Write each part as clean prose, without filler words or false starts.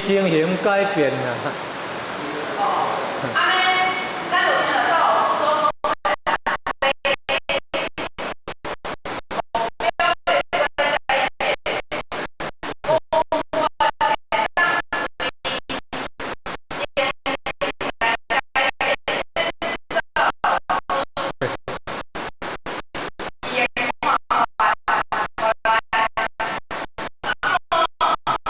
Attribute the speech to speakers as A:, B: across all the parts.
A: 情形改變啦。
B: 哦，按呢，咱就聽著趙老師所講的，目標會使改變，方法會當隨情來改變，這是趙老師伊的看法。來，那麼咱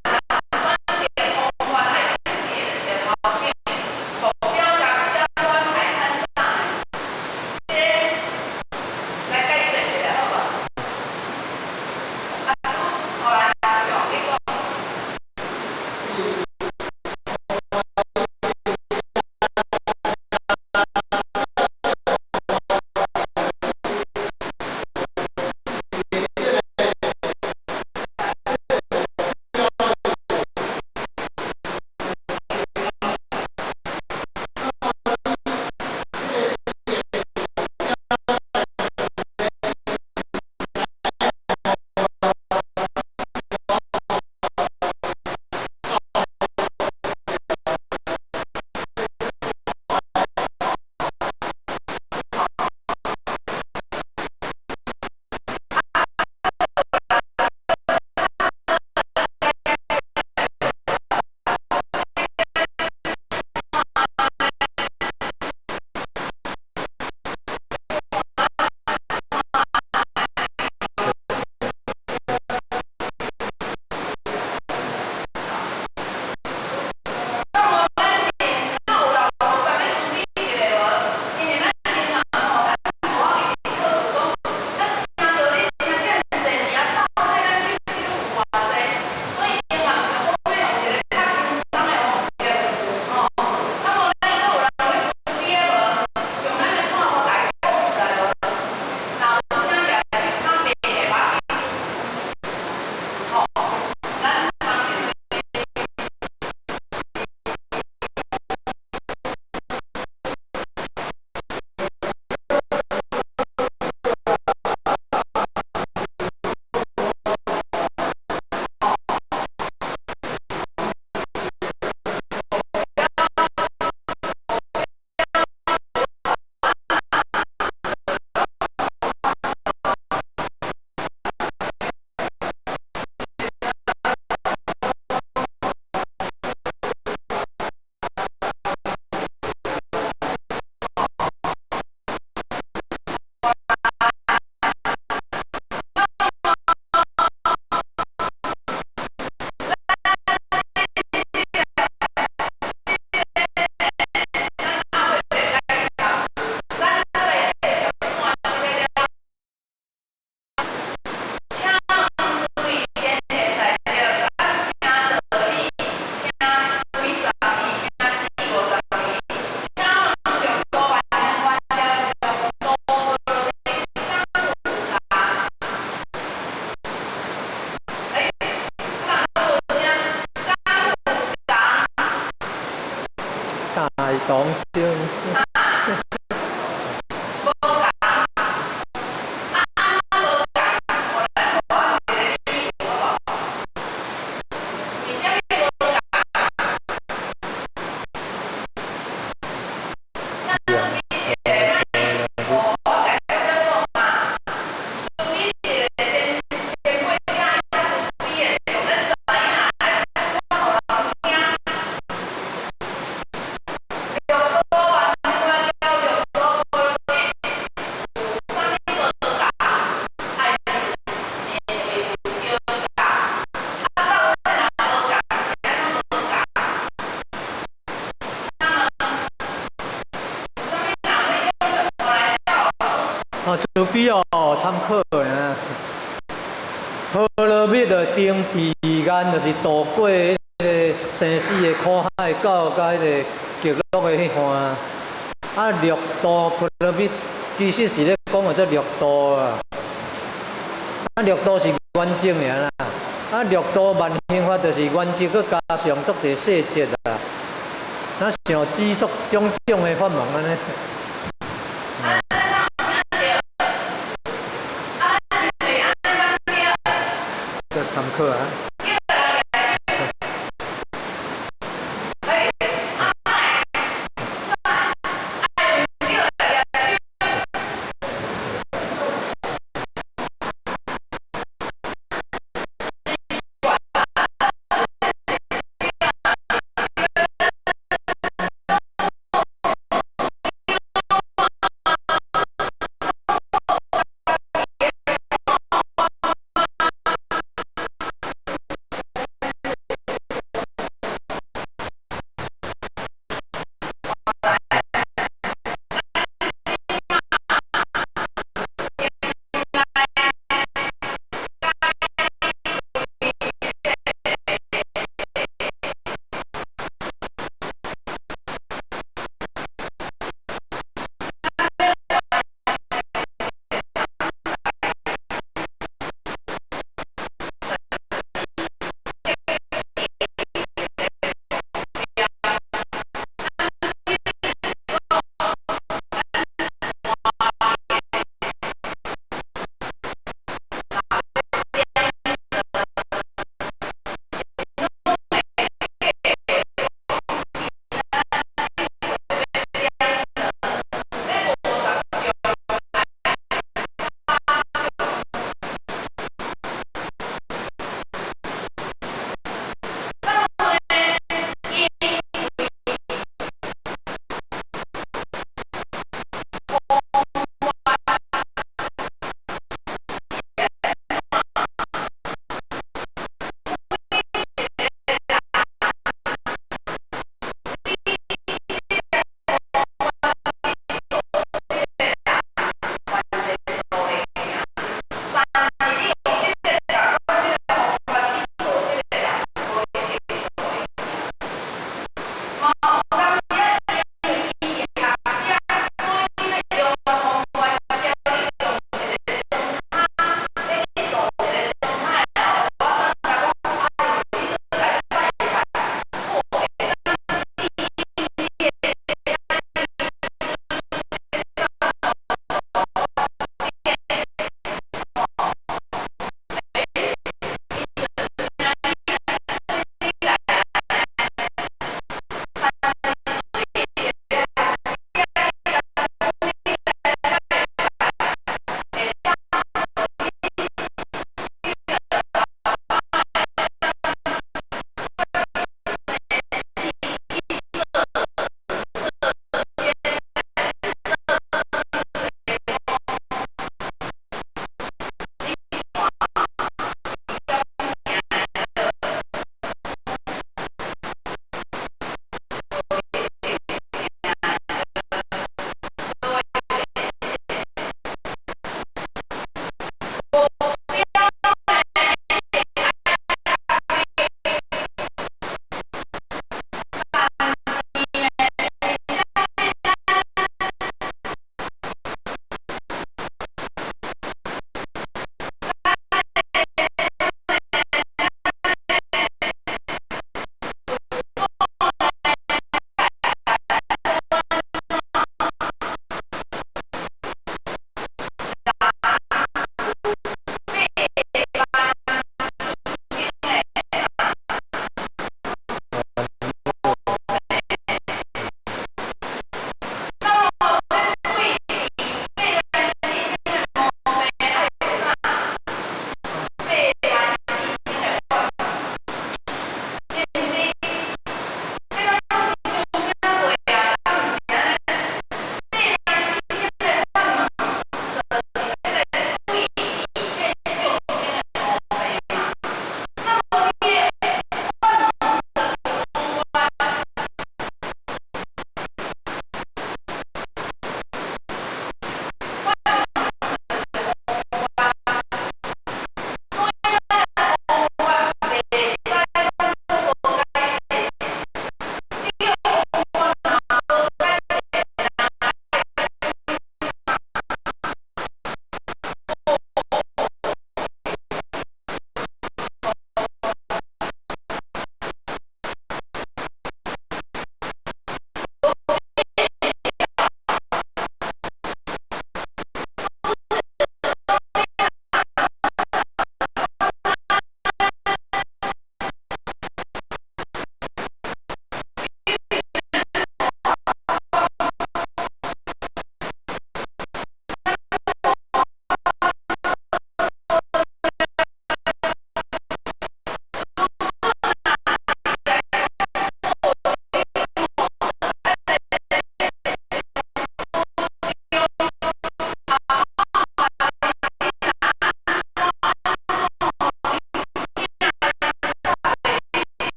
B: 有人選擇方法愛囥佇前頭頂，目標共小灣海灘上，這來解說一下好無？阿朱，好來，用你講。那麼咱是，那有人有啥物處理一下無？因為咱平常吼，咱無法一直考慮講，咱聽著你聽遮爾濟年啊，到底咱吸收有偌濟？所以英文上好欲用一個較輕鬆的方式，吼。那麼咱閣有人欲處理的無？將咱的看法共伊講出來無？若有請舉手，請白的無要緊。吼，咱通認為。咱再繼續看這個了。請問諸位前賢大德，咱聽道理聽幾十年，聽四五十年，請問六度萬行法佮六度波羅蜜敢有仝？欸，人攏無聲，敢有仝？
A: 大同小
B: 啊？無仝。啊，按怎無仝？予咱看一個理由好無？為啥物無仝？請準備一個，莫我家己講嘛。準備一個前前輩遮較慈悲的，像咱知影愛按怎予人聽。六度萬行法佮六度波羅蜜有啥物無仝？還是因為有相仝？啊，到底若無仝，是按怎無仝？請問有啥物人欲用電話來趙老師？
A: 哦，慈悲哦，參考爾。波羅蜜就登彼岸，就是渡過彼个生死的苦海，到共彼個極樂的彼岸。啊，六度波羅蜜其實是咧講的這六度啊。啊，六度是原則爾啦。啊，六度萬行法就是原則，閣加上足濟細節啊。若像知足種種的法門按呢。